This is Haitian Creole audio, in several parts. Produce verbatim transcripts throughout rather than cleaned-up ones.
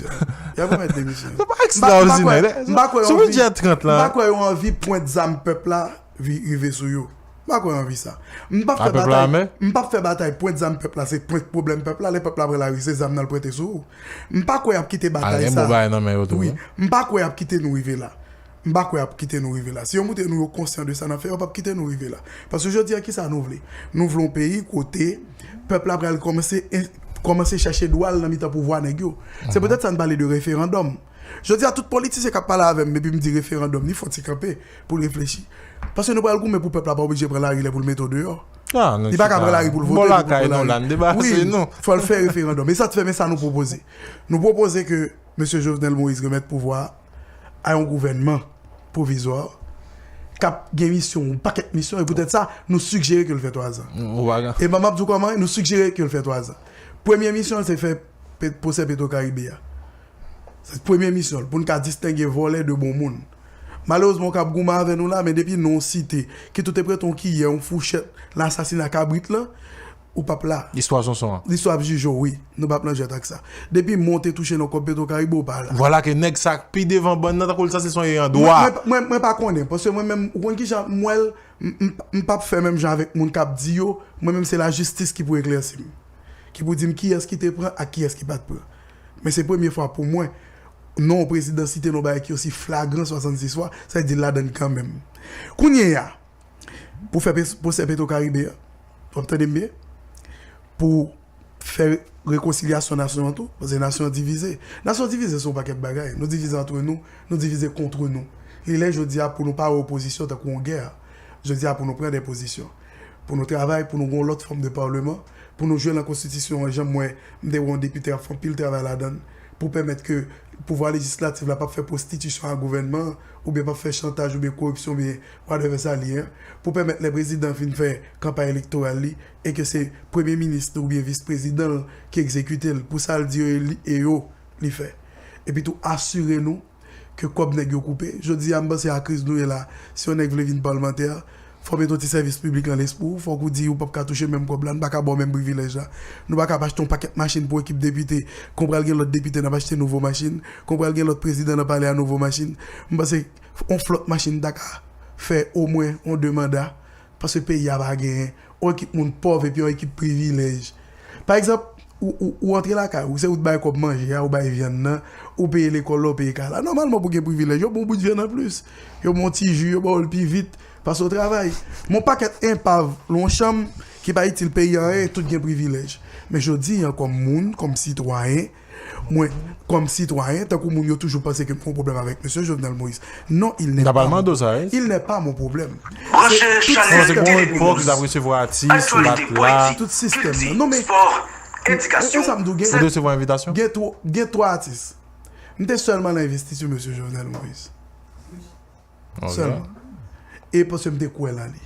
Y ap remèt demisyon. Se pa ekstraòdinè. M pa kwè Sou yon vi- bidjè trant M pa lan. Kwè yon anvi pwent zam pèp la vi- rive sou yo. M pa kwè anvi sa. M p ap A fè pèp la batay. men? M p ap fè batay pwent zam pèp la, se pwent pwoblèm pèp la, lè pèp la pran lari, se zam nan l pwente sou ou. M pa kwè y ap kite A batay gen sa. Mo bay nan men yo tou. Wi, Wi. M pa kwè y ap kite nou rive la. M pa kwè y ap kite nou rive la. Si yo montre nou yo konsyan de sa n ap fè, yo p ap kite nou rive la. Paske jodi a, kisa nou vle? Nou vle yon peyi kote pèp la pral kòmanse kòmanse chèche dwa l nan mitan pouvwa nèg yo. Se poutèt sa n pale de referandòm. Jodi a, tout politisyen k ap pale avè m epi m di referandòm, li fò ti kanpe pou l reflechi. Paske nou pral goumen pou pèp la pa oblije pran lari lè pou l mete w deyò. Li pa ka pran lari pou l vote. Bon lakay nou la, n debase nou. Fò l fè referandòm. E sa t fè men sa nou pwopoze. Nou pwopoze ke mesye Jovenel Moïse remèt pouvwa a yon gouvènman pwovizwa k ap gen misyon, yon pakèt misyon, e poutèt sa, nou sigjere ke l fè twazan. E m ap di w kòman, nou sigjere ke l fè twazan. Premye misyon l se fè pwosè Petro Caribe a. Se premye misyon l, pou n ka distenge vòlè de bon moun. Malerezman, w ka ap goumen avè nou la, men depi non w site, kit ou te prete yon kiyè, yon fouchèt, nan asasina kabrit lan, ou p ap la. Listwa sonson an. Listwa ap jije w, wi. Nou p ap nan jwèt ak sa. Depi men w te touche nan kòb Petro Caribe, ou pa la. Vwala ke nèg sa k pi devan bann nan, tankou l sanse se yon ayandwa. Mwen, mwen, mwen pa konnen, paske mwen menm, ou konn kijan m wè l, m p ap fè menm jan avèk moun k ap di yo, mwen menm se lajistis ki pou eklèsi m. Ki pou di m kiyès ki te pran ak kiyès ki pa t pran. Men se premye fwa pou mwen, non yon prezidan site nan bagay ki osi flagran swasannsis fwa, sa vle di l ladann kanmenm. Kounye a, pou fè pwosè Petro Caribe a, w ap tande m byen? Pou fè rekonsilyasyon nasyon an tou, paske nasyon an divize. Nasyon divize sou yon pakèt bagay. Nou divize antre nou, nou divize kont nou. Li lè jodi a pou nou pa wè opozisyon tankou yon gè. Jodi a pou nou pran de pozisyon. Pou nou travay, pou nou gen yon lòt fòm de palman, pou nou jwe nan konstitisyon an jan m wè m te wè yon depite ap fè anpil travay ladan l, pou pèmèt ke pouvwa lejislatif la p ap fè pwostitisyon a gouvènman an, oubyen p ap fè chantaj oubyen koripsyon oubyen whatever sa li ye, pou pèmèt lè prezidan fin fè kanpay elektoral li, e ke se premye minis li oubyen vis prezidan l ki egzekite l pou sa l di yo e li, e yo li fè. Epi tou asire nou ke kòb nèg yo koupe. Jodi a m panse a kriz nou ye la, si yon nèg vle vin palmantè, fò w mete yon ti sèvis piblik nan lespri w, fòk ou di ou p ap ka touche menm kòb la, nou pa ka ba w menm privilèj la. Nou pa ka ap achte yon pakèt machin pou ekip depite, kon pral gen lòt depite n ap achte nouvo machin, kon pral gen lòt prezidan nan pale a nouvo machin. M panse yon flòt machin ta ka fè omwen yon de manda. Paske peyi a pa genyen yon ekip moun pòv epi yon ekip privilèj. Pa egzanp, ou, ou, ou antre lakay ou, se ou t bay kòb manje a, ou bay vyann nan, ou peye lekòl la, ou peye kay la. Nòmalman pou gen privilèj, yo ba w bout vyann anplis. Yo ba w ti ji, yo ba w l pi vit, paske w travay. Men yon pakèt enpav nan yon chanm ki pa itil peyi a anyen, tout gen privilèj. Men jodi a, kòm moun, kòm sitwayen, mwen, kòm sitwayen, tankou moun yo toujou panse ke m gen yon pwoblèm avèk mesye Jovenel Moïse. Non, il n'est pas mon problème. Se tout sistèm nan. Tout sistèm nan. Non, men, e sa m di w, gen, gen twa atis. M te sèlman nan envestiti mesye Jovenel Moïse. Sèlman. E paske m te kwè nan li.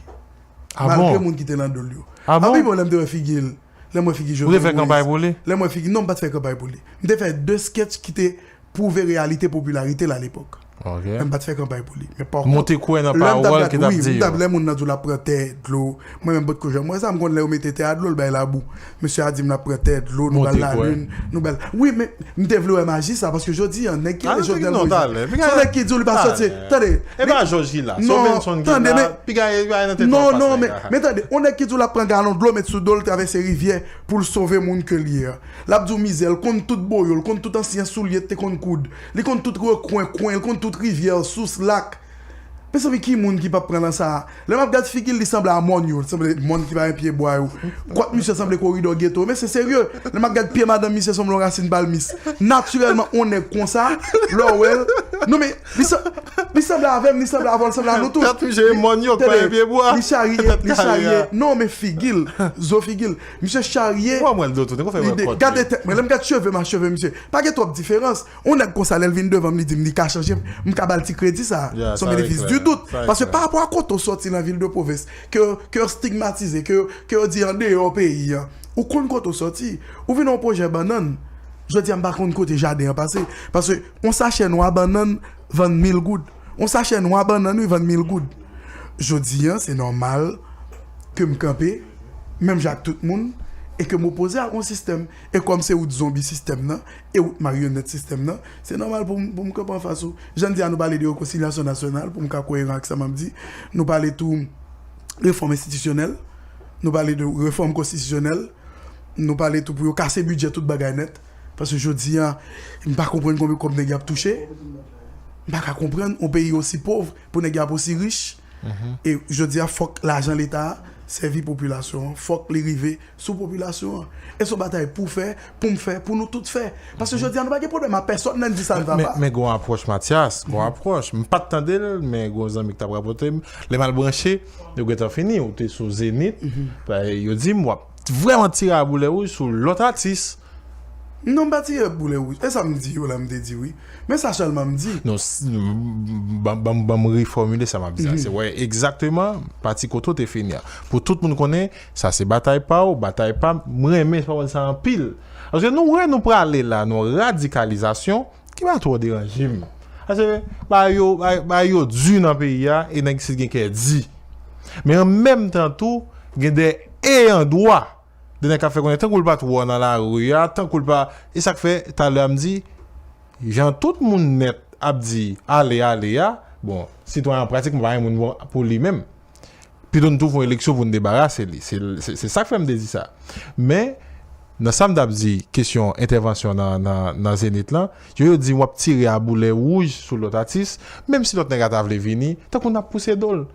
Malgre moun ki te nan do l yo. Anpil moun lè m te wè figi l, lè m wè figi Jovenel Moïse. Ou te fè kanpay pou li? Lè m wè figi, non, m pa t fè kanpay pou li. M te fè de sketch ki te pwouve reyalite popilarite l alepòk. Men m pa t fè kanpay pou li. Men pa kont, lè m t ap gade, wi, m t ap, lè moun nan di w l ap pran tè, dlo, mwen menm potko janm wè sa, m konn lè yo mete tè a dlo, l bay labou. Mesye a di m l ap pran tè, dlo, nou pral lalin, nou pral, wi, men m te vle wè maji sa, paske jodi a, nèg ki rele Jovenel Moïse, se yon nèg ki di w li pa sòti, tande. E pa Jòj ki la, se Robinson ki la, piga, piga nan tèt ou. Non, non, men, men tande, yon nèg ki di w l ap pran galon dlo, met sou do l, travèse rivyè pou l sove moun ke l ye a. L ap di w mizè, l konn tout boyo, l konn tout ansyen soulye te konn koud. Li konn tout rekwen kwen, l konn tout rivyè, sous, lak. Mezanmi, ki moun ki p ap pran nan sa a? Lè m ap gad figi l, li sanble a mòn yo, li sanble mòn ki pa gen pye bwa yo. Kwak misye sanble koridò geto, men se serye. Lè m ap gad pye madanm misye sanble yon rasin palmis. Natirèlman, yon nèg konsa, lè w wè l, non men, li san-, li sanble avè m, li sanble avè w, li sanble a nou tout. Tèt misye e mòn yo, k pa gen pye bwa. Li charye, li charye. Non, men figi l, zo figi l. Misye charye. Gade tèt mwen, lè m gad cheve m a cheve misye, pa gen twòp diferans. Yon nèg konsa, lè l vin devan m, li di m li ka chanje m, m ka ba l ti kredi sa a. Se yon benefis di dout. Paske pa rapò a kote w sòti nan vil de pwovens, ke, ke yo stigmatize, ke, ke yo di andeyò peyi a. Ou konn kote w sòti. Ou vin nan yon pwojè bannann. Jodi a, m pa konn kote jaden an pase. Paske yon sachè nwa bannann vann mil goud. Yon sachè nwa bannann, wi, vann mil goud. Jodi a, se nòmal ke m kanpe, menm jan ak tout moun, e ke m opoze ak yon sistèm, e kòm se ou t zonbi sistèm nan, e ou t maryonèt sistèm nan, se nòmal pou m, pou m kanpe anfas ou. Jan n di a, nou pale de rekonsilyasyon nasyonal, pou m ka koyeran ak sa m ap di, nou pale tou refòm enstitisyonèl, nou pale de refòm konstitisyonèl, nou pale tou pou yo kase bidjè tout bagay nèt, paske jodi a, m pa konprann konbyen kòb nèg y ap touche, m pa ka konprann yon peyi osi pòv pou nèg y ap osi rich, e jodi a, fòk lajan leta a sèvi popilasyon an, fòk li rive sou popilasyon an. E se yon batay pou fè, pou m fè, pou nou tout fè. Paske jodi a, nou pa gen pwoblèm ak pèsonn nan di sa l va Men, pa. men gon apwòch Mathias, gon apwòch. M pa t tande l, men gon zanmi ki t ap rapòte m. Lè m al branche, yo gentan fini, ou te sou Zenith. Yo di m w ap vrèman tire a boulè wouj sou lòt atis. Non, m pa tire boulè wouj. E sa m di yo la, m te di wi. Men sa sèlman m di. Non, s- m- ban ban- ban m refòmile sa m ap di a. Se wè egzakteman pati kote w te fini a. Pou tout moun konnen, sa se batay pa w, batay pa m. M renmen pawòl sa anpil. Paske nou wè nou prale la nan radikalizasyon ki pa twò deranje m. Paske ba yo, ba, ba yo di nan peyi a, e nèg isit gen kè di. Men an menm tan tou, gen de e an dwa. De nèg k ap fè konnen tankou l pa t wè w nan lari a, tankou l pa. E sa k fè, talè a m di, jan tout moun nèt ap di ale, ale a, bon, sitwayen an pratikman pa gen moun bon pou li menm. Pito n tou fè yon eleksyon pou n debarase li. Se, se, se sa k fè m te di sa. Men, nan sa m t ap di, kesyon entèvansyon nan, nan, nan Zenith lan, yo, yo di w ap tire a boulè wouj sou lòt atis, menm si lòt nèg la ta vle vini, tankou n ap pouse do l.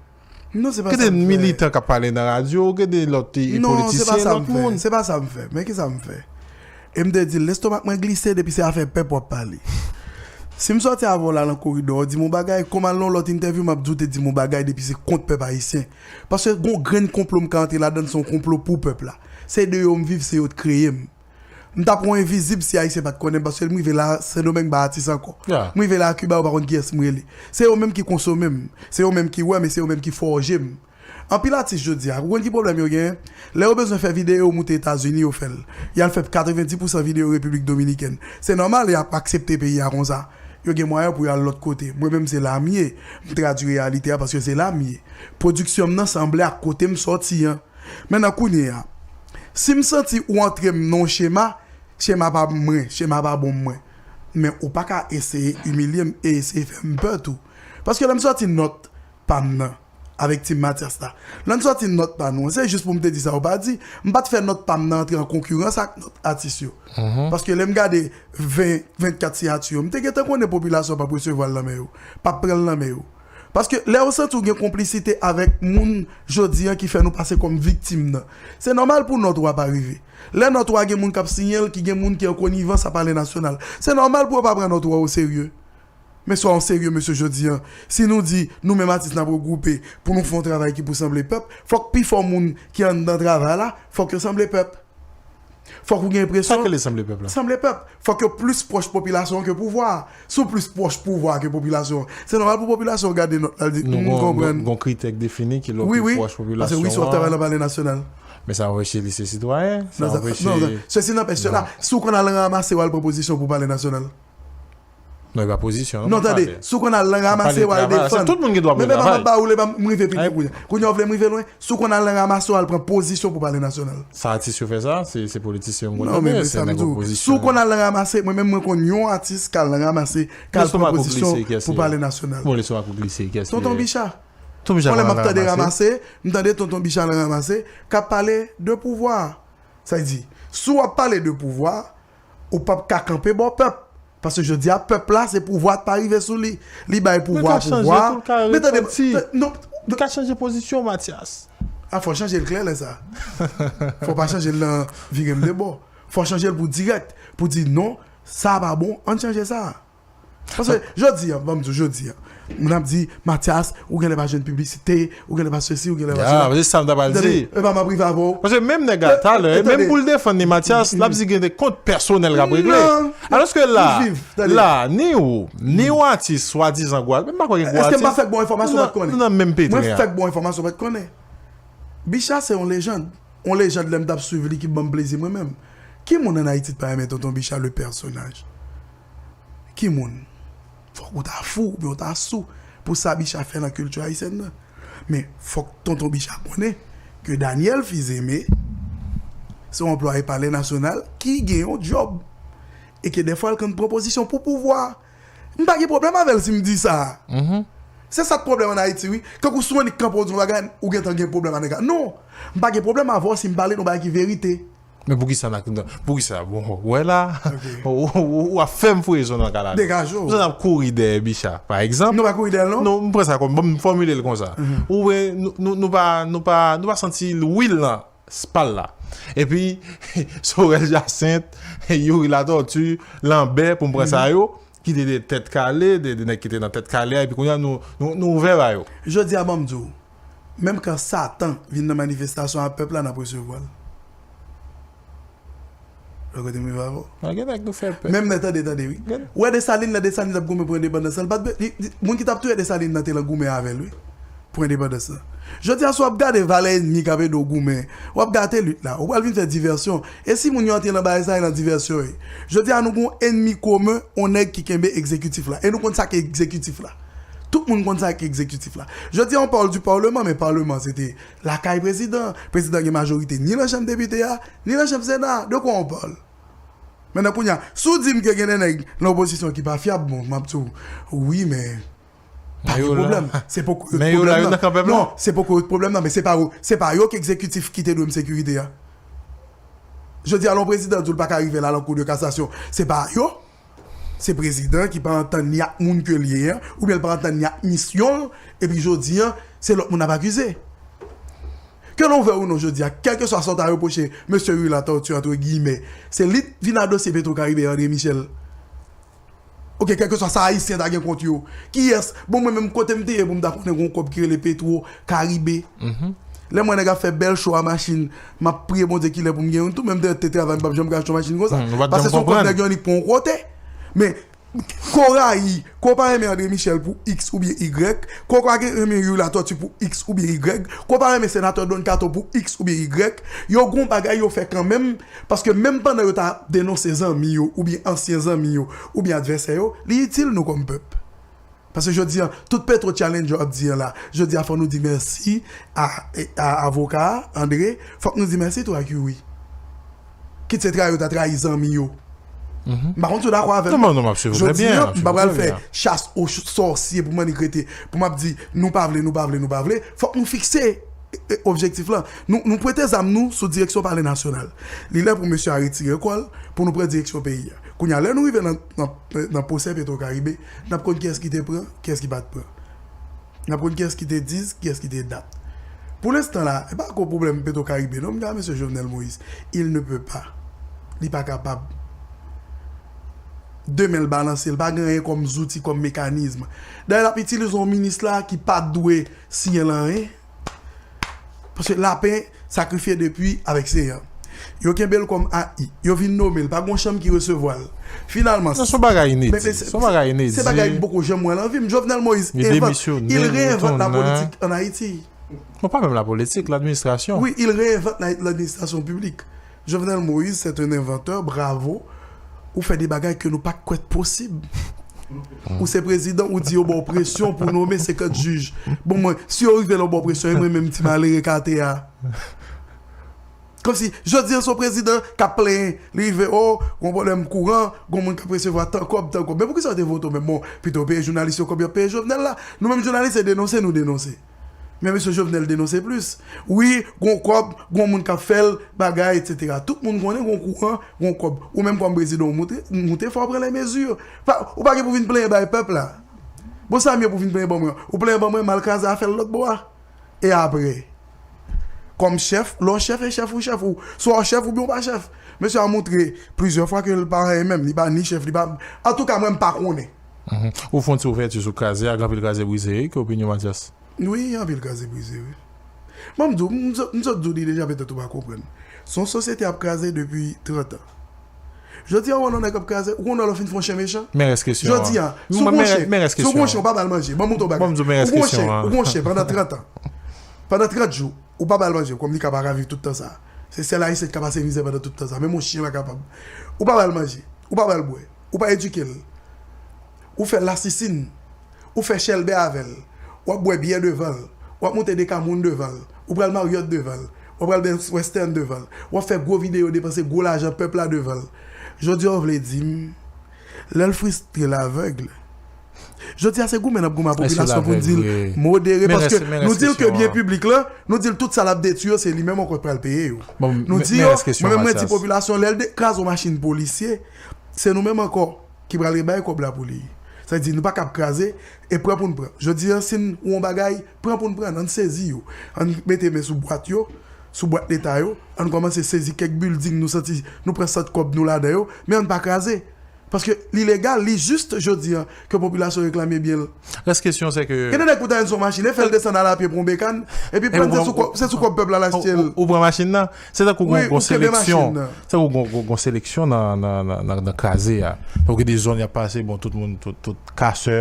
Non, se pa Gen sa de m fè. militan k ap pale nan radyo, gen de lòt e, Non, se pa politisyen, sa lòt m fè. moun. Se pa sa m fè. Men ki sa m fè? E m te di l, lestomak mwen glise depi se afè pèp w ap pale. Si m sòti avè w la nan koridò, w di m yon bagay, kòm al nan yon lòt entèvyou, m ap di w te di m yon bagay depi se kont pèp ayisyen. Paske gon grenn konplo m ka antre ladan l, se yon konplo pou pèp la. Se de yo m viv, se yo t kreye m. M t ap yon envizib si Ayisyen pa t konnen m, paske m rive la, Sendomeng pa atis ankò. M rive la, Kiba, yo pa konn kiyès m rele. Se yo menm ki konsome m. Se yo menm ki wè m, e se yo menm ki fòje m. Anpil atis jodi a, ou konn ki pwoblèm yo genyen? Lè yo bezwen fè videyo moute Etazini, yo fè l. Y al fè katrevenndis pousan videyo Repiblik Dominikèn. Se nòmal, y ap aksepte peyi a konsa. Yo gen mwayen pou y al lòt kote. Mwen menm, se la m ye. M tradui reyalite a paske se la m ye. Pwodiksyon m nan sanble ak kote m sòti an. Mentnan kounye a, si m santi ou antre m nan yon chema, chema pa mwen, chema pa bon mwen. Men ou pa ka eseye imilye m e eseye fè m pè tou. Paske lè m sòti nòt pa m nan, avèk Team Mathias la. Lè m sòti nòt pa nou an, se jis pou m te di sa ou pa di. M pa t fè nòt pa m nan antre an konkirans ak nòt atis yo. Paske lè m gade ven, vennkat siyati yo, m te gentan konnen popilasyon p ap resevwa l nan men yo. P ap pran l nan men yo. Paske lè yo santi w gen konplisite avèk moun jodi an ki fè nou pase kòm viktim nan, se nòmal pou nòt ou a pa rive. Lè nòt ou a gen moun k ap siyen l, ki gen moun ki an konivans a Palè Nasyonal, se nòmal pou yo pa pran nòt ou a oserye. Men swa w serye, mesye, jodi an. Si nou di, nou menm atis n ap regwoupe pou nou fè yon travay ki pou sanble pèp, fòk pifò moun ki anndan travay la, fòk yo sanble pèp. Fòk ou gen enpresyon. Sa k rele sanble pèp la? Sanble pèp. Fòk yo plis pwòch popilasyon an ke pouvwa a. Si w plis pwòch pouvwa a ke popilasyon an, se nòmal pou popilasyon an gade nòt la, l di, Nou "Hmm, m gon, konprann." gon, gon kritè k defini ki lè w Wi, pi wi. pwòch Paske popilasyon wi, si w ap travay an. nan Palè Nasyonal. Men sa anpeche li se sitwayen. Sa Non, sa, anpeche. non, non. Sesi n anpèch sela. Si w konn al nan ranmase, w al pran pozisyon pou Palè Nasyonal. Non, e pa pozisyon. Non, tande, si w konn al nan ranmase, w al defann. Tout moun gen dwa pran Men, men, travay. men, ba ou le, m rive pi lwen kounye a. Kounye a, w vle m rive lwen? Si w konn al nan ranmase, w al pran pozisyon pou Palè Nasyonal. Sa atis yo fè sa, se, se politisyen yo Non, men, men, sa m di w. Si w konn al nan ranmase, mwen menm, mwen konn yon atis k al nan ranmase, k al pran pozisyon pou Palè Nasyonal. Bon, lestomak ou glise, kiyès li Tonton ye? Bicha. Tonton Bicha Mwen, lè m konn ap tande ranmase. Ranmase, m tande Tonton Bicha nan Ranmase, k ap pale de pouvwa. Sa vle di, si w ap pale de pouvwa, ou p ap ka kanpe bò pèp. Paske jodi a, pèp la, se pouvwa t pa rive sou li. Li bay pouvwa a pouvwa. Men tande, non, Ou ka chanje pozisyon, Mathias. A, fò chanje l klè lè sa. Fò pa chanje l nan vire m de bò. Fò chanje l pou dirèk, pou di non, sa pa bon, ann chanje sa. Paske jodi a, ban m di w, jodi a, moun ap di, "Mathias, ou genlè pa jwenn piblisite, ou genlè pa sesi, ou genlè pa sela." Se sa m ta pral di. E pa m ap rive avè w. Paske menm nèg la, talè, E, e, menm tande. Pou l defann li, Mathias, l ap di gen de kont pèsonèl k ap regle. Non. Alòske la, Ou viv, tande. La, ni ou, ni ou atis, swadizan gwo, menm pa kwè gen gwo atis. Èske m pa fèk ba w enfòmasyon ou pa t konnen? Nou nan menm petren. Mwen fèk ba w enfòmasyon ou pa t konnen. Bicha se yon lejann. Yon lejann lè m t ap swiv li ki ban m plezi mwen menm. Ki moun ann Ayiti t pa renmen Tonton Bicha le pèsonaj? Ki moun? Fòk ou ta fou oubyen ou ta sou pou sa Bicha fè nan kilti ayisyèn nan. Men fòk Tonton Bicha konnen ke Daniel Fils-Aimé se yon anplwaye palè nasyonal ki gen yon djòb. E ke dèfwa l konn pran pozisyon pou pouvwa. M pa gen pwoblèm avè l si m di sa. Se sa k pwoblèm ann Ayiti, wi. Kankou si w annik kanpe w di yon bagay, ou gentan gen pwoblèm a nèg la. Non! M pa gen pwoblèm avè w si m pale de yon bagay ki verite. Men poukisa n a, poukisa, bon, w wè la, ou, ou, ou, ou ap fè m fouye zo nan kalalou. Degaje w. Poukisa n ap kouri dèyè Bicha, pa egzanp? Nou pa kouri dèyè l, non? Non, m pran sa kòm, bon, m fòmile l konsa. Ou wè, nou, nou, nou pa, nou pa, nou pa santi lwil nan spal la. Epi, Sorel Jacinthe, Youri Latortue, Lambert, pou m pran sa yo, ki te de Tèt Kale, de, de nèg ki te nan Tèt Kale a, epi kounye a, nou, nou, nou ouvè ba yo. Jodi a, ban m di w, menm kan Satan vin nan manifestasyon a pèp la, n ap resevwa l. Lè kote m rive avè w. Gen nèg nou fè pè. Menm lè tande, tande, wi. Ou wè Desalin, lè Desalin t ap goumen pou endepandans lan, l pa t, li, li, moun ki t ap touye Desalin nan te lan goumen avè l, wi. Pou endepandans lan. Jodi a, si w ap gade valè ènmi k ap ede w goumen, w ap gate lit la. Ou pral vin fè divèsyon. E si moun yo antre lan bagay sa, e lan divèsyon yo ye. Jodi a, nou gen yon ènmi komen, yon nèg ki kenbe egzekitif la. E nou konn sa k egzekitif la. Tout moun konn sa k egzekitif la. Jodi a, on parle du parlement, men palman se te lakay prezidan. Prezidan gen majorite ni lan chanm depite a, ni lan chanm sena. De quoi on parle? Mentnan kounye a, si w di m ke gen de nèg nan opozisyon ki pa fyab, bon, m ap di w, wi, men pa gen pwoblèm. Se poko yo t pwoblèm nan. Non, se poko yo t pwoblèm nan, men se pa yo, se pa yo k egzekitif ki te dwe m sekirite a. Jodi a, lè yon prezidan di w l pa ka rive la lan kou de kasasyon, se pa yo. Se prezidan ki pa antann ni ak moun ke l ye an, oubyen l pa antann ni ak misyon l, epi jodi a, se lòt moun ap akize. Ke nou vle ou non jodi a, kèlkeswa sa w ta repwoche mesye Youri Latortue, antre giyimè, se li t vin adose Petro Caribe, André Michel. Oke, kèlkeswa sa Ayisyen ta gen kont yo. Kiyès? Bon, mwen menm, kote m te ye pou m ta konnen gen yon kòb ki rele Petro Caribe? Lè m wè nèg ap fè bèl cho a machin, m ap priye Bondye kilè pou m gen youn tou, men m te te travay, m p ap janm ka achte yon machin konsa. Paske se yon kòb nèg yo annik pran yon kote. Men, ke w rayi, ke w pa renmen André Michel pou X oubyen Y, ke w pa renmen Youri Latortue pou X oubyen Y, ke w pa renmen senatè Don Kato pou X oubyen Y, yo gen yon bagay yo fè kanmenm, paske menm pandan yo ta denonse zanmi yo, oubyen ansyen zanmi yo, oubyen advèsè yo, li itil nou kòm pèp. Paske jodi a, tout Petro Challenge yo ap di an la, jodi a fò nou di mèsi a, a avoka a, André, fòk nou di mèsi tou ak Youri. Kit se trayi yo ta trayi zanmi yo. M pa konn si w dakò avè m. Non, non, m ap swiv ou trè byen. Jodi a, m pa pral fè chas o sòsye pou m annik rete, pou m ap di, nou pa vle, nou pa vle, nou pa vle. Fòk nou fikse e, e, objektif lan. Nou, nou pwente zam nou sou direksyon Palè Nasyonal. Li lè pou mesye a retire kò l, pou nou pran direksyon peyi a. Kounye a, lè nou rive nan, nan, nan pwosè Petro Caribe, n ap konn kiyès ki te pran, kiyès ki pa t pran. N ap konn kiyès ki te dis, kiyès ki te dat. Pou lenstan la, e pa ko pwoblèm Petro Caribe, non, m di a mesye Jovenel Moïse, il ne peut pas. Li pa kapab. De men l balanse, l pa gen anyen kòm zouti, kòm mekanizm. Dayè, l ap itilize yon minis la ki pa t dwe siyen l anyen. Paske Lapen sakrifye depi avèk Seyè. Yo kenbe l kòm A I. Yo vin nome l. Pa gen yon chanm ki resevwa l. Finalman, non, se yon bagay inedi. Se yon bagay inedi. Se bagay m poko janm wè nan vi m. Jovenel Moïse invente, il réinvente la politique en Haïti. Bon, pa menm lapolitik, ladministrasyon. Oui, il réinvente la, l'administration publique. Jovenel Moïse, c'est un inventeur, bravo. Ou fè de bagay ke nou pa t kwè t posib. Ou se prezidan, ou di yo ba w presyon pou nome senkant jij. Bon, mwen, si yo rive la yo ba w presyon, e mwen menm ti malere kate a. Kòmsi, jodi a, se yon prezidan k ap plenyen, li rive, o, gon pwoblèm kouran, gon moun k ap resevwa tan kòb, tan kòb. Men poukisa yo te vote w menm? Bon, pito yo peye jounalis yo kòb y ap peye Jovenel la. Nou menm jounalis, se denonse nou denonse. Men mesye Jovenel denonse plis. Wi, gon kòb, gon moun k ap fè l, bagay, etsetera. Tout moun konnen gon kouran, gon kòb. Ou menm kòm prezidan, ou moute, moute fò w pran lè mezi. Pa, ou pa gen pou vin plenyen bay pèp la. Bon, sa m ye pou vin plenyen ban mwen? Ou plenyen ban mwen, m al kraze afè l lòt bò a. E apre? Kòm chèf, lè w chèf, e chèf ou chèf ou. Swa w chèf oubyen w pa chèf. Mesye a montre plizyè fwa ke l pa anyen menm, li pa ni chèf, li pa, antouka, mwen, m pa konnen. Ou fè yon ti ouvèti sou kraze a, gen anpil kraze brize, wi, ki opinyon Mathias? Wi, anpil kraze brize, wi. Bon, m di w, m sot, m sot di w li deja, petèt ou pa konprann. Se yon sosyete ap kraze depi trant an. Jodi a, ou wè yon nèg ap kraze, ou konn wè lè w fin fè yon chen mechan? Men rès kesyon an. Jodi a, si w gon chen, si w gon chen, ou pa ba l manje. Ban m montre w bagay. Ou gon chen, ou gon chen pandan trant an. Pandan trant jou, ou pa ba l manje, kòm li ka pa ka viv tout tan sa. Se sèl Ayisyen ki ka pase mizè pandan tout tan sa. Menm yon chen pa kapab. Ou pa ba l manje, ou pa ba l bwè, ou pa edike l. Ou fè l lasisin. Ou fè chèlbè avè l. W ap bwè byè devan l. W ap moute Decameron devan l. Ou pral Marriott devan l. w pral bèl western devan l. W ap fè gwo videyo, depanse gwo lajan pèp la devan l. Jodi a, w vle di m, lè l fristre, l avèg. Jodi a, se goumen n ap goumen a popilasyon pou n di l modere, paske nou di l ke byen piblik la, nou di l tout sa l ap detwi yo, se li menm ankò k pral peye yo. Nou di yo, mwen menm mwen di popilasyon, lè l kraze yon machin polisye, se nou menm ankò ki pral rebay kòb la pou li. Sa vle di, nou pa kab kraze e pran pou n pran. Jodi a, si n wè yon bagay, pran pou n pran, ann sezi yo. Ann mete men sou bwat yo, sou bwat leta yo, ann kòmanse sezi kèk bilding nou santi nou pran sant kòb nou ladan yo, men ann pa kraze. Paske li legal, li jis jodi a ke popilasyon reklame byen l. Rès kesyon se ke... Gen de nèg pou ta jwenn sou machin, e fè l desann al apye pou yon bekàn, epi pran se sou kòb, se sou kòb pèp la l achte l. Ou pran machin nan, se tankou gon seleksyon. Se tankou gon seleksyon nan, nan, nan, nan, nan kraze a. Donk, gen de zòn y ap pase, bon, tout moun, tout, tout kasè,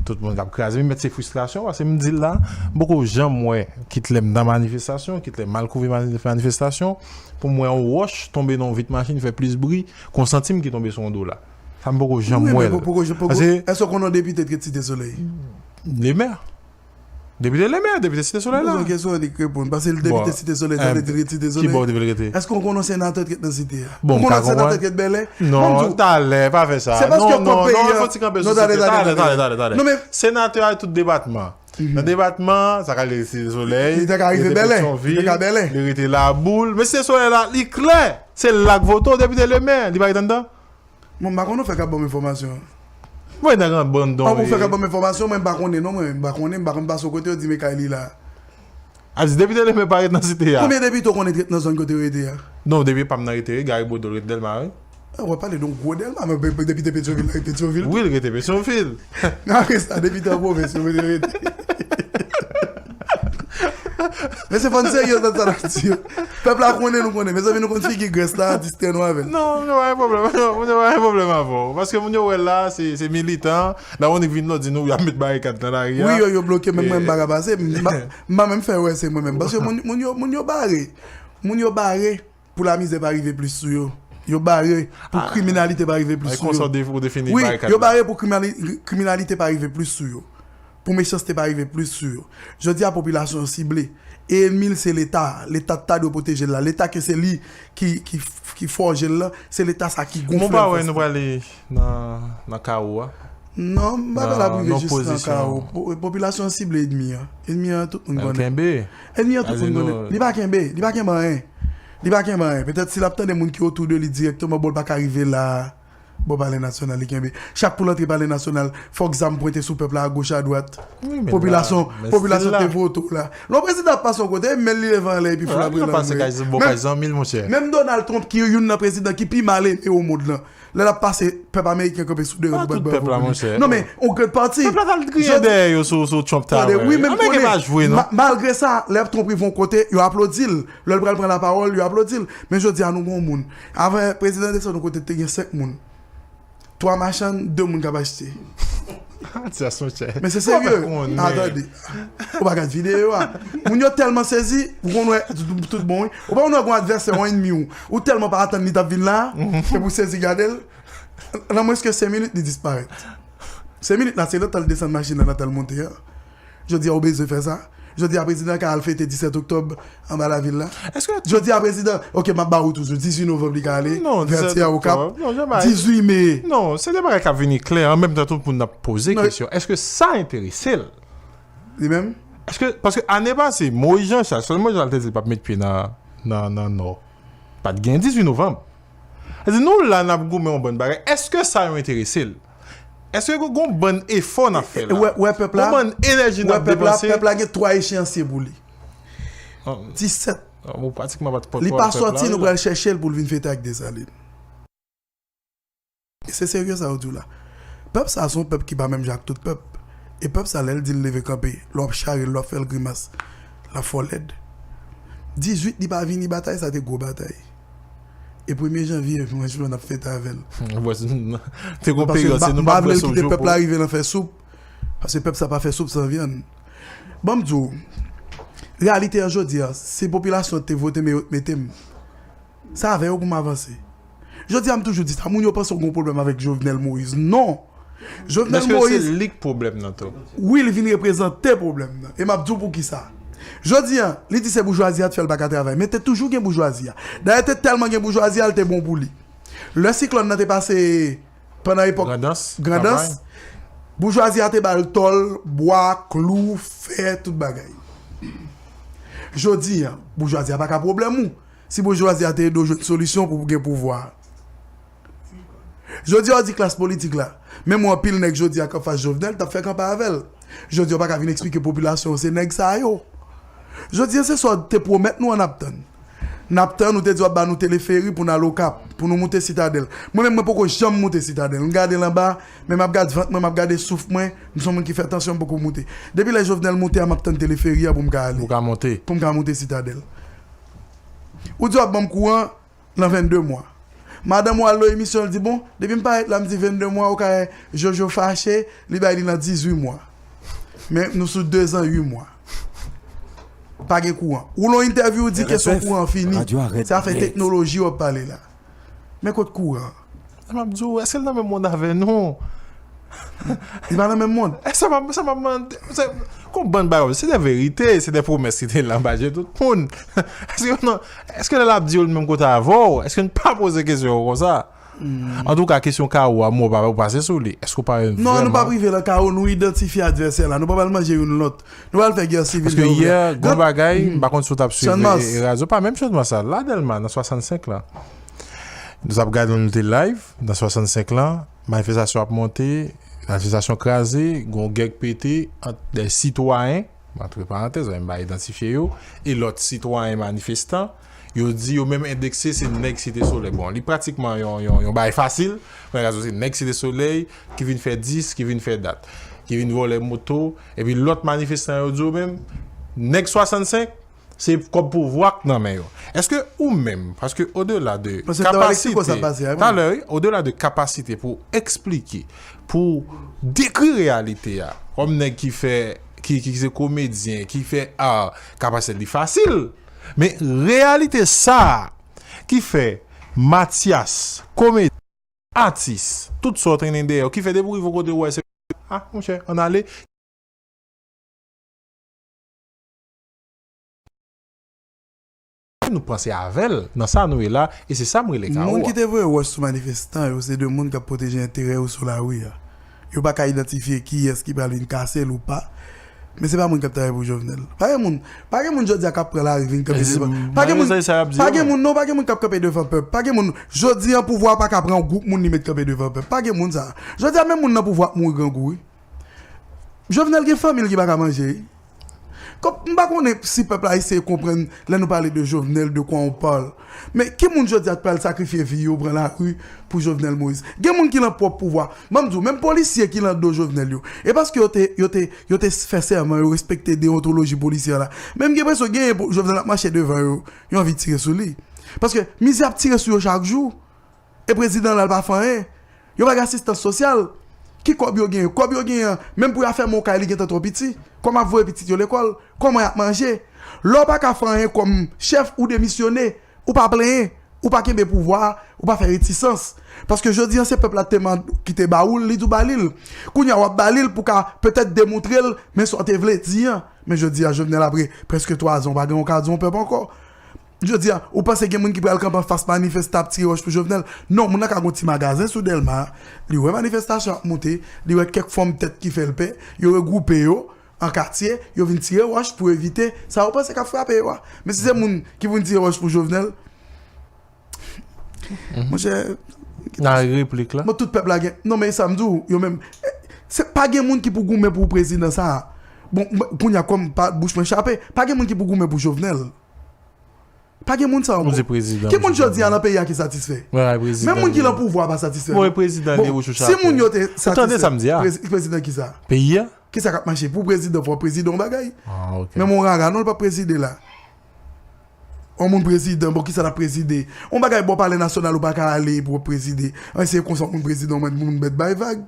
tout moun k ap kraze. Men mèt se fristrasyon, paske m di l la, m poko janm wè, kit lè m nan manifestasyon, kit lè m al kouvri manifestasyon, pou m wè yon wòch tonbe nan yon vit machin, fè plis bri, kon santim ki tonbe sou yon do la. Sa m poko janm wè l. Paske... Èske w konn yon depite ki rete Site Solèy? Lemè. Depite Lemè, depite Site Solèy la. Poze yon kesyon, li k reponn. Paske l depite Site Solèy, sa vle di l rete Site Solèy. Kibò w te vle rete? Èske w konn yon senatè ki rete nan Site a? Bon, m ka konprann. Ou konn yon senatè ki rete Bèlè? Non, talè, pa fè sa. Se paske kòb peyi a... Non, non, non, fò ti kanpe sou Site. Talè, talè, talè, talè. Non, men senatè a tout depatman. Nan depatman, sa ka rete Site Solèy, li te ka rive Bèlè, li te ka Bèlè, li rete Laboul. Men Site Solèy la, li klè. Se la k vote w, depite Lemè, li pa rete anndan. Bon, m pa konnen, ou fèk ap ban m enfòmasyon an. Mwen nan gran bann don. Ou fèk ap ban m enfòmasyon, mwen m pa konnen non, mwen m pa konnen, m pa konn pase yon kote yo di m e kay li la. A di depite Lemè pa ret nan Site a. Konbyen depite ou konnen ki ret nan zòn kote yo rete a? Non, depite pa m nan rete, Gary Bodeau rete Dèlma, wi. A, w ap pale de yon gwo Dèlma, men depite Petyonvil la ret Petyonvil tou. Wi, l rete Petyonvil. Nan rès la, depite an pwovens yo rete, rete. Men se fò n serye nan sa n ap di yo. Pèp la konnen nou konnen. Mezanmi, nou konn figi Grès la, distrè nou avè l. Non, nou pa gen pwoblèm. Non, nou pa gen pwoblèm avè w. Paske moun yo wè l la, se, se militan. Lawonnik vin la, di nou, y ap met barikad nan lari a. Wi, yo, yo bloke, menm mwen, m pa ka pase. M pa, m pa menm fè wè se mwen menm. Paske moun, moun yo, moun yo bare. Moun yo bare. Pou lamizè pa rive plis sou yo. Yo bare pou kriminalite pa rive plis sou yo. Wi, yo bare pou kriminali-, kriminalite pa rive plis sou yo. Pou mechanste pa rive plis sou yo. Jodi a, popilasyon an sible. E ènmi l se Leta. Leta ta dwe pwoteje l la. Leta ke se li ki, ki, ki fòje l la. Se Leta sa ki gonfle l. Mwen pa wè nou prale nan, nan kawo a. Non, m pa pral ap rive jis nan kawo. Po-, popilasyon an sible ènmi an. Ènmi an tout moun konnen. Ènmi an tout moun konnen. Li pa kenbe, li pa kenbe anyen. Li pa kenbe anyen. Petèt si l ap tande moun ki otou de li dirèkteman, bon, l pa ka rive la. Bò Palè Nasyonal, li kenbe. Chak pou l antre Palè Nasyonal, fòk zam pwente sou pèp la, agoch, adwat. Popilasyon, popilasyon te vote w la. Lè yon prezidan ap pase yon kote, men l li leve anlè epi foul ap rele l anmwe. Menm Donald Trump, ki youn nan prezidan ki pi mal eme o mond lan, lè l ap pase, pèp ameriken kanpe sou de ran pou bat bravo pou li. Non, men, yon grenn pati. Pèp la t al griyen dèyè yo sou, sou Trump Tower. Wi, men konnen, ma-, malgre sa, lè Trump rive yon kote, yo aplodi l. Lè l pral pran lapawòl, yo aplodi l. Men jodi a, nou gen yon moun. Avan prezidan desann yon kote, te gen senk moun. Twa machann, de moun k ap achte. Atyas, monchè. Men se serye. A, tande. Ou pa gad videyo a. Moun yo tèlman sezi, ou konn wè, tout, tout bon, wi. Ou pa konn wè gon advèsè, yon ènmi w. Ou tèlman pa atann li t ap vin la, epi w sezi gade l. Nan mwens ke senk minit, li disparèt. Senk minit la, se lè tan l desann machin nan, lè tan l monte a. Jodi a, ou bezwen fè sa? Jodi a, prezidan ka al fete disèt oktòb anba lavil la? Jodi a, prezidan, oke, m ap ba ou toujou, dizuit novanm li ka ale, Vètyè, Okap, dizuit me. Non, se de bagay k ap vini klè, an menm tan tout moun ap poze kesyon, èske sa enterese l? Li menm? Èske, paske ane pase, Moyiz Jan Chal, sèl Moyiz Jan Chal te di l p ap met pye nan, nan, nan Nò. Pa t gen dizuit novanm. Sa di nou la n ap goumen yon bann bagay. Èske sa yo enterese l? Èske gon, gon bann efò n ap fè la? Wè, wè pèp la, gon bann enèji n ap depanse? Pèp la gen twa echeyansye pou li. Disèt. Li pa sòti, nou pral chèche l pou l vin fete ak Desalin. E se serye sa yo di w la. Pèp sa se yon pèp ki pa menm jan ak tout pèp. E pèp sa lè l di l leve kanpe, lè w ap chare l, lè w ap fè l grimas, l ap fè w lèd. Dizuit li pa vini, batay sa te gwo batay. E premye janvye, mwen jwenn ap fete avè l. Te gon peryòd, se nou pa vle l kite pèp la rive nan fè soup. Paske pèp sa pa fè soup san vyann. Ban m di w, reyalite an jodi a, se popilasyon te vote m e yo t mete m. Se avè yo pou m avanse. Jodi a, m toujou di sa, moun yo panse w gen yon pwoblèm avèk Jovenel Moïse. Non! Jovenel Moïse. Èske se li k pwoblèm nan tou? Wi, li vin reprezante pwoblèm nan. E m ap di w poukisa. Jodi a, li di se boujwazi a t fè l pa ka travay. Men te toujou gen boujwazi a. Dayè, te tèlman gen boujwazi a, l te bon pou li. Lè siklòn nan te pase pandan epòk Grandans, Grandans, boujwazi a te ba l tòl, bwa, klou, fè, tout bagay. Jodi a, boujwazi a pa ka pwoblèm ou. Si boujwazi a te ede w jwenn solisyon pou w gen pouvwa. Jodi a, w di klas politik la. Menm yon anpil nèg jodi a k ap fas Jovenel, t ap fè kanpe avè l. Jodi a, w pa ka vin eksplike popilasyon an se nèg sa yo. Jodi a, se sa w te pwomèt nou an n ap tann. N ap tann, ou te di w ap ba nou teleferi pou n al Okap, pou nou moute Sitadèl. Mwen menm, mwen poko janm moute Sitadèl. M gade l anba, men m ap gad vant mwen, m ap gade souf mwen, m se yon moun ki fè tansyon, m poko moute. Depi lè Jovenel moute a, m ap tann teleferi a pou m ka ale. Pou ka monte. Pou m ka moute Sitadèl. Ou di w ap ban m kouran, nan vennde mwa. Madanm ou al nan emisyon, l di, bon, depi m parèt la, m di vennde mwa, ou ka wè Jojo fache, li bay li nan dizuit mwa. Men nou sou dezan uit mwa. Pa gen kouran. Ou lan entèvyou, ou di kesyon kouran fini. Se afè teknoloji w ap pale la. Men kot kouran? M ap di w, èske l nan menm mond avè nou? Li pa nan menm mond. E sa m ap, sa m ap mande, se, kon bann bagay, se de verite, se de pwomès ki te la anba je tout moun. Èske nou, èske lè l ap di yo l menm kote avè w, èske n pa poze kesyon yo konsa? Antouka, kesyon kawo a, mwen pa, ou pase sou li. Èske w pa vrèman... Non, nou pa rive nan kawo, nou idantifye advèsè la. Nou pa pral manje youn lòt. Nou pral fè gè sivil. Paske yè, gon bagay, m pa konn si w t ap swiv e, e razo, pa menm Channmas la, la Dèlma, nan swasannsenk lan. Nou t ap gade, nou te live, nan swasannsenk lan, manifestasyon ap monte, manifestasyon kraze, gon gè k pete ant de sitwayen, antre parantèz, m pa idantifye yo, e lòt sitwayen manifestan, yo di yo menm endekse se nèg Site Solèy. Bon, li pratikman yon, yon, yon bagay fasil, men razo se nèg Site Solèy ki vin fè dis, ki vin fè dat, ki vin vòlè moto, epi lòt manifestan yo di yo menm, nèg swasannsenk, se kòb pouvwa k nan men yo. Èske ou menm, paske odela de kapasite, talè, wi, odela de kapasite pou eksplike, pou dekri reyalite a, kòm nèg ki fè, ki, ki se komedyen, ki fè art, kapasite li fasil. Men reyalite sa a, ki fè Mathias, komedyen, atis, tout sa w trennen dèyè w, ki fè depi w rive yon kote, w wè se, ah, monchè, ann ale. Nou panse avè l nan sa nou ye la, e se sa m rele kawo a. Moun ki te voye wòch sou manifestan yo, se de moun k ap pwoteje enterè yo sou lari a. Yo pa ka idantifye kiyès ki pral vin kase l ou pa. Men se pa moun k ap travay pou Jovenel. Pa gen moun, pa gen moun jodi a k ap pran lari vin kanpe devan. Pa gen moun, pa gen moun, non, pa gen moun k ap kanpe devan pèp. Pa gen moun, jodi a pouvwa a pa ka pran yon gwoup moun li met kanpe devan pèp. Pa gen moun sa. Jodi a menm moun nan pouvwa ap mouri grangou, wi. Jovenel gen fanmi l ki pa ka manje, wi. Kòm, m pa konnen si pèp la eseye konprann lè nou pale de Jovenel, de quoi on parle. Men ki moun jodi a k pral sakrifye vi yo, pran lari pou Jovenel Moïse? Gen moun ki lan pwòp pouvwa. Ban m di w, menm polisye ki lan do Jovenel yo, e paske yo te, yo te, yo te fè sèman, yo respekte deyontoloji polisyè la. Men m gen enpresyon genyen po-, Jovenel ap mache devan yo, yo anvi tire sou li. Paske mizè ap tire sou yo chak jou. E prezidan la, l pa fè anyen. Yo pa gen asistans sosyal. Ki kòb yo genyen? Kòb yo genyen an, menm pou y a fèmen yon kay, li gentan twò piti. Kòman y ap voye pitit yo lekòl? Kòman y ap manje? Lè w pa ka fè anyen kòm chèf, ou demisyone. Ou pa plenyen. Ou pa kenbe pouvwa a. Ou pa fè retisans. Paske jodi a, se pèp la te mande, ki te ba ou l, li tou ba li l. Kounye a, w ap ba li l pou ka petèt demontre l, men sa w te vle di an. Men jodi a, Jovenel, apre prèske twa zan, ou pa gen yon ka di yon pèp ankò. Jodi a, ou panse gen moun ki pral kanpe anfas manifestan ap tire wòch pou Jovenel? Non, moun nan ka gon ti magazen sou Dèlma, li wè manifestasyon ap moute, li wè kèk fanm tèt ki fè l pè, yo regwoupe yo an katye, yo vin tire wòch pou evite sa yo panse k ap frape yo a. Men si se moun ki pou vin tire wòch pou Jovenel, monchè, nan replik la. Bon, tout pèp la gen, non, men sa m di w, yo menm, eh, se pa gen moun ki pou goumen pou prezidan sa a. Bon, mwen, kounye a, kòm pa, bouch mwen chape, pa gen moun ki pou goumen pou Jovenel. Pa gen moun sa ankò. Ki moun jodi a nan peyi a ki satisfè? Menm moun ki lan pouvwa pa satisfè. Bon, prezidan de wouch ou chapo. Si moun yo te satisfè, prezidan kisa? Peyi a? Kisa k ap mache? Pou prezidan, fò prezidan yon bagay. Menm yon rara, non, l p ap prezide la. Yon moun prezidan, bon, kisa l ap prezide? Yon bagay bò Palè Nasyonal ou pa ka ale pou w prezide. An, se konsa moun prezidan, moun mèt bay vag.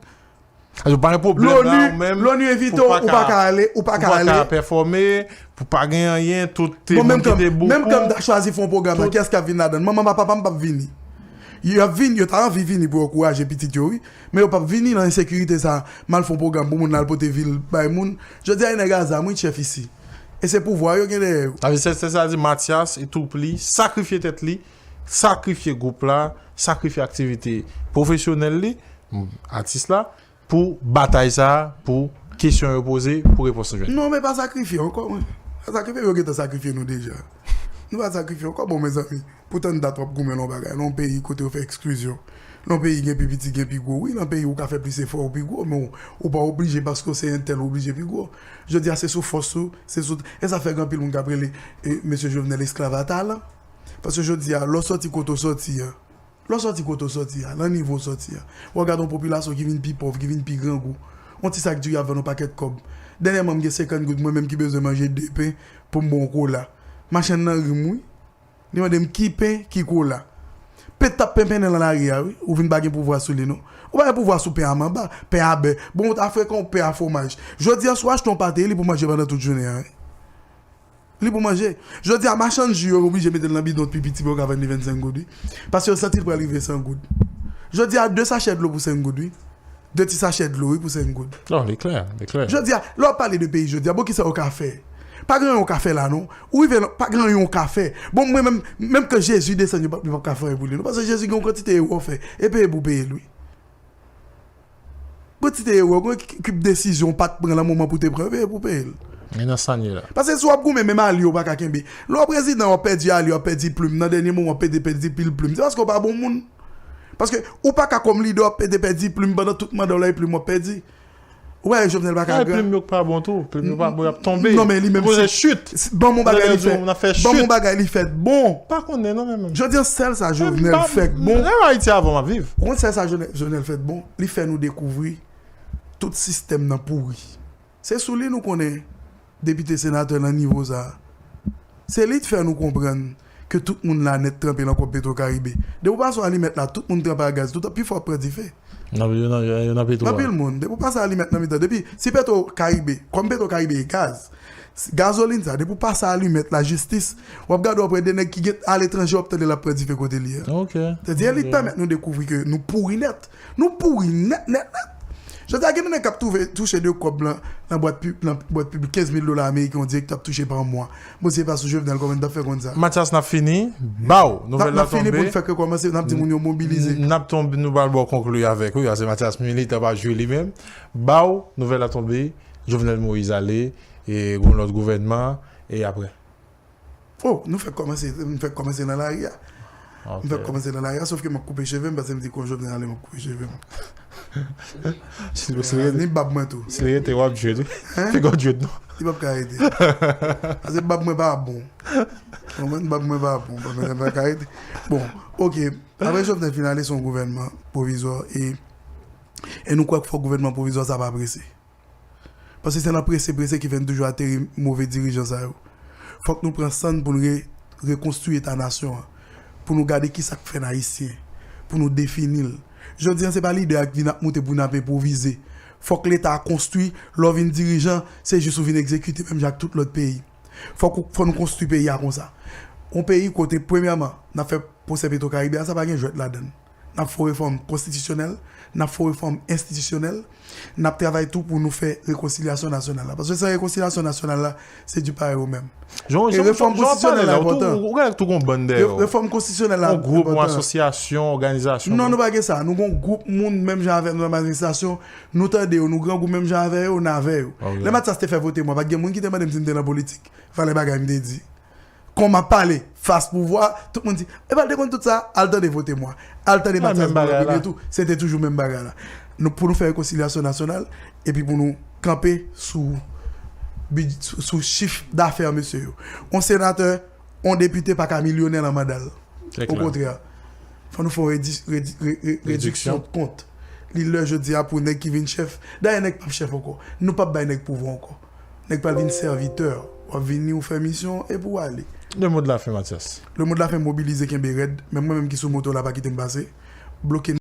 Ou pa gen pwoblèm la, ou menm, Loni envite w, ou pa ka ale, ou pa ka ale. Ou pa ka pèfòme, pou pa gen anyen, tout te moun ki te bokou. Menm kan m ta chwazi fè yon pwogram la, kiyès k ap vin ladan l? Manman m ak papa m p ap vini. Y ap vini, yo ta anvi vini pou yo ankouraje pitit yo, wi. Men yo p ap vini nan ensekirite sa a, m al fè yon pwogram pou moun nan al pote vil bay moun. Jodi a, e nèg a zam, wi, chèf isi. E se pouvwa yo gen dèyè yo. Sa vle di, se, se, sa vle di Mathias, li tou pli sakrifye tèt li, sakrifye gwoup la, sakrifye aktivite pwofesyonèl li, m, atis la, pou batay sa a, pou kesyon yo poze, pou repons nou jwenn. Non, men pa sakrifye ankò, mwen. Pa sakrifye, yo gentan sakrifye nou deja. Nou pa sakrifye ankò, bon, mezanmi. Pou tann dat w ap goumen nan yon bagay, nan yon peyi kote yo fè eksklizyon. Nan yon peyi gen pi piti, gen pi gwo. Wi, nan peyi ou ka fè plis efò, ou pi gwo, men ou, ou pa oblije paske w se entèl, ou oblije pi gwo. Jodi a, se sou fòs ou, se sou, e sa fè gen anpil moun k ap rele, e, mesye Jovenel esklav a talan. Paske jodi a, lè w sòti kote w sòti a, lè w sòti kote w sòti a, nan nivo w sòti a, w ap gade yon popilasyon ki vin pi pòv, ki vin pi grangou. Yon ti sak diri ap vann yon pakèt kòb. Dènyèman, m gen senkant goud, mwen menm ki bezwen manje de pen pou m bwè yon kola. Machann nan ri m, wi. Li mande m ki pen, ki kola. Pen t ap penpennen nan lari a, wi. Ou vin pa gen pouvwa sou li, non. Ou pa gen pouvwa sou pen a manba, pen a bè. Bon, ou ta frekan yon pen a fwomaj. Jodi a, si w achte yon pate, li pou manje pandan tout jounen an, wi. Li pou manje. Jodi a, machann ji yo oblije mete l nan bidon pi piti pou yo ka vann li vennsenk goud, wi. Paske yo santi l pral rive san goud. Jodi a, de sachè dlo pou senk goud, wi. De ti sachè dlo, wi, pou senk goud. Non, li klè, li klè. Jodi a, lè w ap pale de peyi jodi a, bon, kisa yo ka fè? Pa gen anyen yo ka fè la, non. Ou rive la, pa gen anyen yo ka fè. Bon, mwen menm, menm ke Jezi desann, yo p ap, yo p ap ka fè anyen pou li, non. Paske Jezi gen yon kantite erè w fè. E peye pou peye l, wi. Kantite erè, gen ki, ki desizyon w pa t pran nan moman pou te pran, peye pou peye l. Men nan sa n ye la. Paske si w ap goumen, menm alye w pa ka kenbe. Lè w prezidan, w ap pèdi alye, w ap pèdi plim. Nan dènye moman, w ap pèdi, pèdi pil plim. Se paske w pa bon moun. Paske ou pa ka kòm lidè, w ap pèdi, pèdi plim pandan tout manda w la, e plim w ap pèdi. Ou pa wè Jovenel pa ka gran. Plim yo k pa bon tou. Plim yo pa bon, y ap tonbe. Non, men li menm, poze chit. Ban m yon bagay li fè. Ban m yon bagay li fèt bon. Pa konnen non, men menm. Jodi a, sèl sa Jovenel fèt bon. Lè Ayiti avan m ap viv. Ou konn sèl sa Jovenel, Jovenel fèt bon? Li fè nou dekouvri tout sistèm nan pouri. Se sou li nou konnen depite, senatè nan nivo sa a. Se li t fè nou konprann ke tout moun la nèt tranpe nan kòb Petro Caribe. Depi w pase yon alimèt la, tout moun tranpe a gaz, tout pi fò ap pran dife. Nan, yo nan, yo nan Petro a. Anpil moun, depi w pase alimèt nan mitan, depi, si Petro Caribe, kòm Petro Caribe e gaz, gazolin sa, depi w pase alimèt lajistis, w ap gade w ap wè de nèg ki gen aletranje, w ap tande l ap pran dife kote li a. Ok. Sètadi, elit pèmèt nou dekouvri ke nou pouri nèt. Nou pouri nèt, nèt, nèt. Jodi a, gen de nèg k ap touve, touche de kòb lan, nan bwat pib, nan bwat pib kenz mil dola ameriken, yon direktè ap touche pa mwa. Bon, se pa sou Jovenel, kòman n t ap fè konn sa? Mathias, n ap fini. Baw, nouvèl la tonbe. N ap fini pou n fè ke kòmanse, n ap di moun yo mobilize. N ap tonbe, nou pral ba w konkli avèk, wi, paske Mathias militè pa jwe li menm. Baw, nouvèl la tonbe, Jovenel Moïse ale, e gon lòt gouvènman, e apre? Oh, nou fèk kòmanse, nou fèk kòmanse nan lari a. Nou fèk kòmanse nan lari a, sof ke m ap koupe cheve m, paske m di kon Jovenel ale, m ap koupe cheve m. Ni bab mwen tou. Si l rete, w ap jwe tou. Hein? Fè gòd jwe non. Li p ap ka rete. Paske bab mwen pa bon. Konprann? Bab mwen pa bon. Bab mwen pa ka rete. Bon, ok. Apre Jovenel fin ale, se yon gouvènman pwovizwa e, e nou kwè ke fòk gouvènman pwovizwa sa pa prese. Paske se nan prese, prese ki fè n toujou ateri move dirijan sa yo. Fòk nou pran san n pou n re-, rekonstwi eta nasyon an. Pou nou gade kisa k fè n ayisyen. Pou nou defini l. Jodi a, se pa lidè a k vin ap moute pou n ap enpwovize. Fòk Leta a konstwi, lè w vin dirijan, se jis ou vin egzekite menm jan ak tout lòt peyi. Fòk ou, fò nou konstwi peyi a konsa. Yon peyi kote, premyèman, n ap fè pwosè Petro Caribe a, sa pa gen jwèt ladan l. N ap fè yon refòm konstitisyonèl, n ap fè yon refòm enstitisyonèl, n ap travay tou pou nou fè rekonsilyasyon nasyonal la. Paske san rekonsilyasyon nasyonal la, se du pareil au même. E refòm konstitisyonèl la enpòtan. Ou gen tou gon bann dèyè w. Refòm konstitisyonèl la enpòtan. Yon gwoup, yon asosyasyon, òganizasyon. Non, nou pa gen sa. Nou gon gwoup moun menm jan avè nou nan administrasyon. Nou tande yo, nou grangou menm jan avè yo, n avè yo. Lè Mathias te fè vote mwa, pa t gen moun ki te mande m si m te nan politik. Valè bagay m te di. Kon m ap pale fas pouvwa, tout moun di, epa l te konn tout sa, al tande vote mwa. Al tande Mathias Boulos Premier tou, se te toujou menm bagay la. Nou, pou nou fè rekonsilyasyon nasyonal, epi pou nou kanpe sou bid-, sou, sou chif dafè mesye yo. Yon senatè, yon depite pa ka milyonè nan manda l. Okontrè, fò nou fè yon redi-, redi-, re-, re-, rediksyon de kont. Li lè jodi a pou nèg ki vin chèf. Dayè, nèg p ap chèf ankò. Nou p ap bay nèg pouvwa ankò. Nèg pral vin sèvitè. W ap vini, ou fè misyon, epi w ale. Le mot de la fin, Mathias. Le mot de la fin, mobilize, kenbe rèd. Menm mwen menm ki sou moto la, pa kite m pase. Bloke